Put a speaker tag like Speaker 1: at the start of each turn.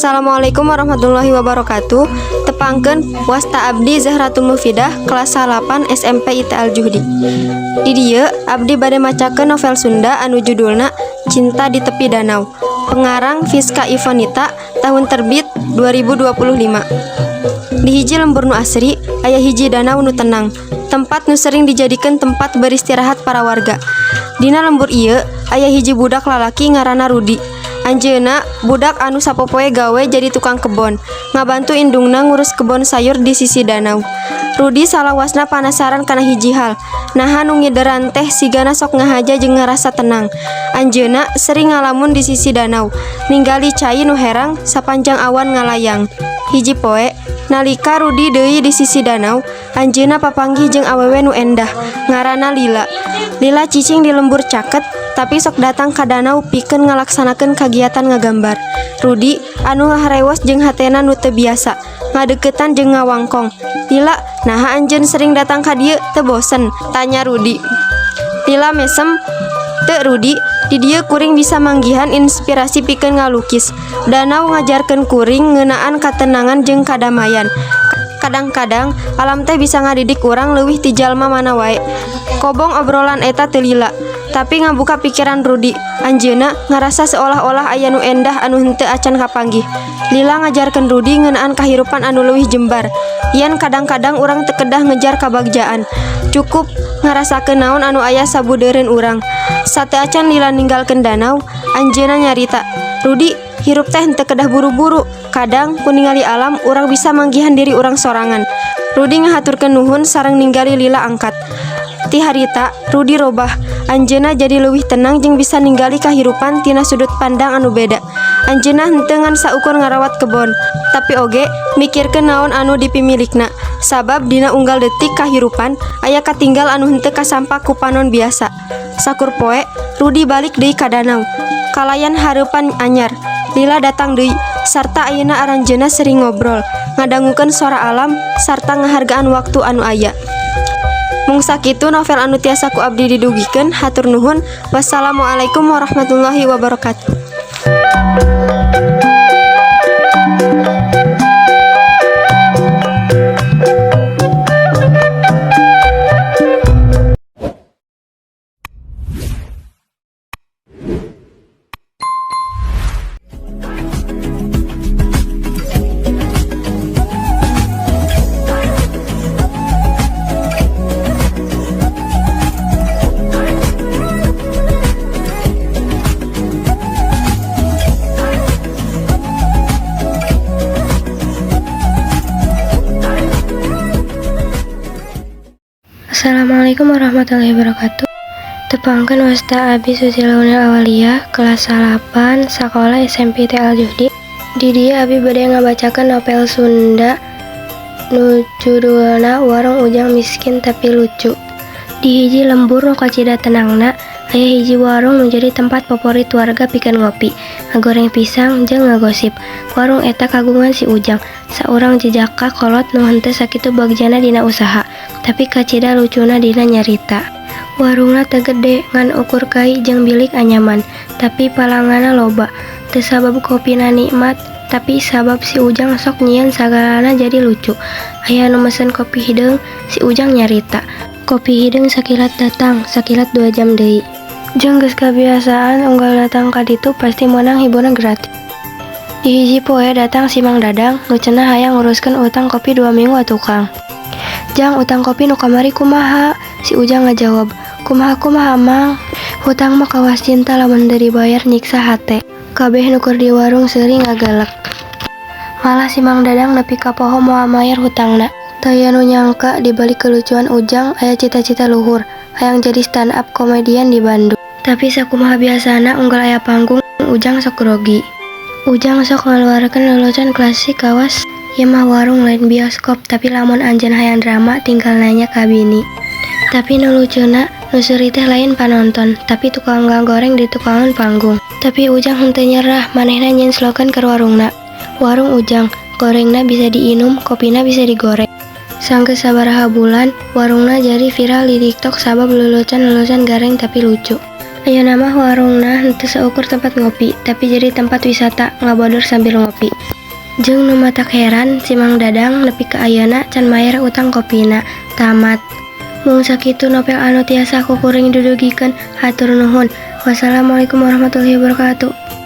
Speaker 1: Assalamualaikum warahmatullahi wabarakatuh. Tepangkeun, wasta abdi Zahratul Mufidah, kelas 8 SMP IT Al Juhdi. Di dieu abdi bade macakeun novel Sunda anu judulna Cinta di Tepi Danau. Pengarang Fiska Ivonita, tahun terbit 2025. Di hiji lembur nu asri, aya hiji danau nu tenang. Tempat nu sering dijadikan tempat beristirahat para warga. Dina lembur ieu aya hiji budak lalaki ngaranna Rudi. Anjeunna budak anu sapopoe gawe jadi tukang kebon, ngabantu indungna ngurus kebon sayur di sisi danau. Rudi salawasna panasaran kana hiji hal, naha nu ngideran teh sigana sok ngahaja jeung ngarasa tenang. Anjeunna sering ngalamun di sisi danau, ninggali cai nu herang sapanjang awan ngalayang. Hiji poe, nalika Rudi deui di sisi danau, anjeunna papanggih jeung awewe nu endah, ngaranna Lila. Lila cicing di lembur caket, tapi sok datang ka danau pikeun ngalaksanakeun kagiatan ngagambar. Rudi anu harewos jeung hatena nu teu biasa, ngadeukeutan jeung ngawangkong. "Lila, naha anjeun sering datang ka dieu, teu bosen?" tanya Rudi. Lila mesem, "Teu, Rudi, di dieu kuring bisa manggihan inspirasi pikeun ngalukis. Danau ngajarkeun kuring ngeunaan katenangan jeung kadamaian. Kadang-kadang alam teh bisa ngadidik urang leuwih ti jalma mana wae." Kobong obrolan eta teu lila, tapi ngabuka pikiran Rudi. Anjeunna ngarasa seolah-olah aya nu endah anu henteu acan kapanggih. Lila ngajarkeun Rudi ngeunaan kahirupan anu leuwih jembar. Yen kadang-kadang urang teu kedah ngejar kabagjaan, cukup ngarasakeun naon anu aya sabudeureun urang. Sateu acan Lila ninggalkeun danau, anjeunna nyarita, "Rudi, hirup teh henteu kedah buru-buru. Kadang ku ningali alam urang bisa manggihan diri urang sorangan." Rudi ngahaturkeun nuhun sareng ninggali Lila angkat. Ti harita Rudi robah. Anjeunna jadi leuwih tenang jeung bisa ninggali kahirupan tina sudut pandang anu beda. Anjeunna henteu ngan saukur ngarawat kebon, tapi oge mikirkeun naon anu dipimilikna. Sabab dina unggal detik kahirupan aya katinggal anu henteu kasampak ku panon biasa. Sakur poe, Rudi balik deui ka danau kalayan hareupan anyar. Lila datang deui, sarta ayeuna aranjeunna sering ngobrol, ngadangukeun sora alam sarta ngahargaan waktu anu aya. Mung sakitu novel anu tiasa ku abdi didugikeun, hatur nuhun. Wassalamualaikum warahmatullahi wabarakatuh.
Speaker 2: Assalamualaikum warahmatullahi wabarakatuh. Tepangkeun, wasta abi Susila Unil Awaliyah, kelas 8 sekolah SMP IT Al Juhdi. Di dieu abi bade ngabacakeun novel Sunda nu judulna Warung Ujang Miskin Tapi Lucu. Di hiji lembur nu kacida tenangna, aya hiji warung nu jadi tempat favorit warga pikeun ngopi, ngagoreng pisang, jeung ngagosip. Warung eta kagungan si Ujang, saurang jejaka kolot nu henteu sakitu bagjana dina usaha, tapi kacida lucuna dina nyarita. Warungna teu gede, ngan ukur kai jeung bilik anyaman, tapi palangganna loba. Teu sabab kopina nikmat, tapi sabab si Ujang sok nyieun sagalana jadi lucu. Aya nu mesen kopi hideung, si Ujang nyarita, "Kopi hideung sakilat datang, sakilat 2 jam deui." Jeung geus kabiasaan unggal datang ka ditu pasti meunang hiburan gratis. Di hiji poe datang si Mang Dadang nu cenah hayang nguruskeun utang kopi 2 minggu atuh, Kang. "Jang, utang kopi nu kamari kumaha?" Si Ujang ngajawab, "Kumaha-kumaha, Mang, hutang mah kawas cinta, lamun teu dibayar nyiksa hate." Kabeh nu keur di warung seuri ngagelek. Malah si Mang Dadang nepi ka poho moal mayar hutangna. Teu aya nu nyangka di balik kelucuan Ujang aya cita-cita luhur, hayang jadi stand up komedian di Bandung. Tapi sakumaha biasana unggal aya panggung, Ujang sok grogi. Ujang sok ngaluarkeun lelucon klasik kawas, "Ieu mah warung, lain bioskop, tapi lamun anjeun hayang drama tinggal nanya ka bini." Tapi nu lucuna, nu seuri teh lain panonton, tapi tukang ngagoreng di tukangan panggung. Tapi Ujang henteu nyerah, manehna nyieun slogan keur warungna. "Warung Ujang, gorengna bisa diinum, kopina bisa digoreng." Sanggeus sabaraha bulan, warungna jadi viral di TikTok sabab lelucon-lelucon gareng tapi lucu. Ayeuna mah warungna henteu saukur tempat ngopi, tapi jadi tempat wisata ngabodor sambil ngopi. Jeung nu matak heran, si Mang Dadang nepi ka ayeuna can mayar utang kopina. Tamat. Mung sakitu novel anu tiasa ku kuring dudugikeun, hatur nuhun. Wassalamualaikum warahmatullahi wabarakatuh.